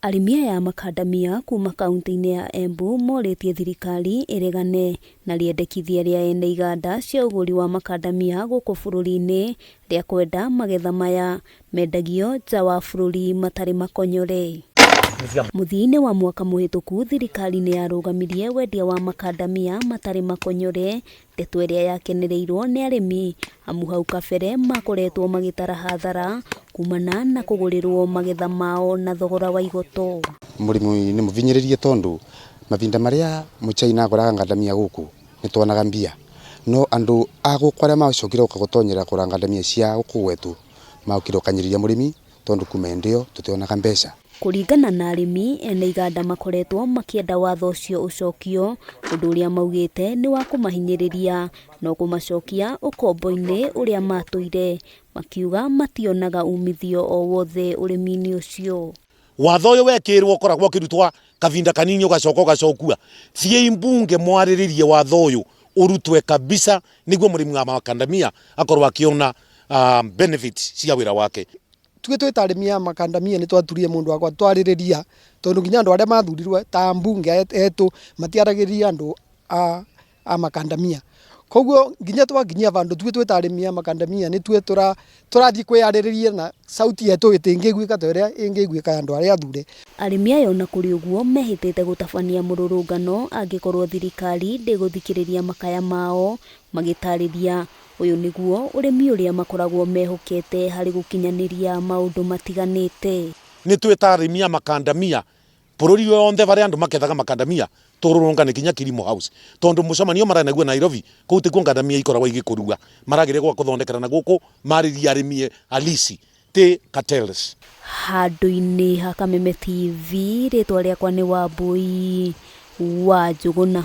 Arĩmi aya a makandamia kuma kauntĩ-inĩ ya Embu morĩtie thirikari ĩregane na rĩendekithia rĩa ene iganda cia ũgũri wa makandamia gũkũ bũrũri-inĩ rĩa kwenda magetha maya mendagio nja wa bũrũri matarĩ makonyore. Mũthia-inĩ wa mwaka mũhĩtũku thirikari nĩ yarũgamirie wendia wa makandamia matarĩ makonyore, ndeto ĩrĩa yakenereirwo nĩ arĩmi amu hau kabere makoretwo magĩtara hathara kumana na kũgũrĩrwo magetha mao na thogora wa igoto. Mũrĩmi nĩ mũvinyĩrĩrie tondũ mavinda marĩa mũchaina agũraga ngandamia gũkũ nĩ twonaga mbia, no andũ a gũkũ arĩa macokire gũka gũtonyera kũgũra ngandamia cia gũkũ gwetũ maokire gũkanyĩrĩria mũrĩmi tondũ kuma hĩndĩ ĩyo tũtionaga mbeca. Kũringana na arĩmi, ene iganda makoretwo makĩenda watho ũcio ũcokio, ũndũ ũrĩa maugĩte nĩ wa kũmahinyĩrĩria na kũmacokia ũkombo-inĩ ũrĩa matũire, makiuga mationaga umithio o wothe ũrĩmi-inĩ ũcio. Watho ũyũ wekĩrwo ũkoragwo ũkĩrutwa kavinda kanini ũgacoka ũgacokua. Thiĩi mbunge mwarĩrĩrie watho ũyũ ũrutwe kabisa nĩguo mũrĩmi wa makandamia akorwo akĩona benefits cia wĩra wake. Tuge twĩ ta arĩmi a makandamia nĩ twaturire mũndũ wa gũtwarĩrĩria tondũ nginya andũ arĩa mathurirwo ta ambunge etũ matiaragĩrĩria andũ a makandamia. Koguo nginya twakinyia bandũ tuge twĩ ta arĩmi a makandamia nĩ tuĩ tũrathiĩ kwĩyarĩrĩria na sauti yetu ĩtĩngĩiguĩka ta ũrĩa ĩngĩiguĩka ya andũ arĩa athure. Arĩmi aya ona kũrĩ ũguo mehĩtĩte gũtabania mũrũrũngano angĩkorwo thirikari ndĩgũthikĩrĩria makaya mao, magĩtarĩria ũyũ nĩguo ũrĩmi ũrĩa makoragwo mehokete harĩ gũkinyanĩria maũndũ matiganĩte. Nĩ twĩ ta arĩmi a makandamia bũrũri wonthe barĩa andũ makethaga makandamia tũrũrũngane kinya Kilimo House tondu mũcemanio maranaigua Nairobi kũu tikuo ngandamia ikoragwo igĩkũrua maragĩrĩire gũka kũthondekera na gũkũ marĩrie arĩmi halisi ti cartels. Handũ-inĩ ha Kameme TV, rĩtwa rĩakwa nĩ Wambũi wa Njũgũna.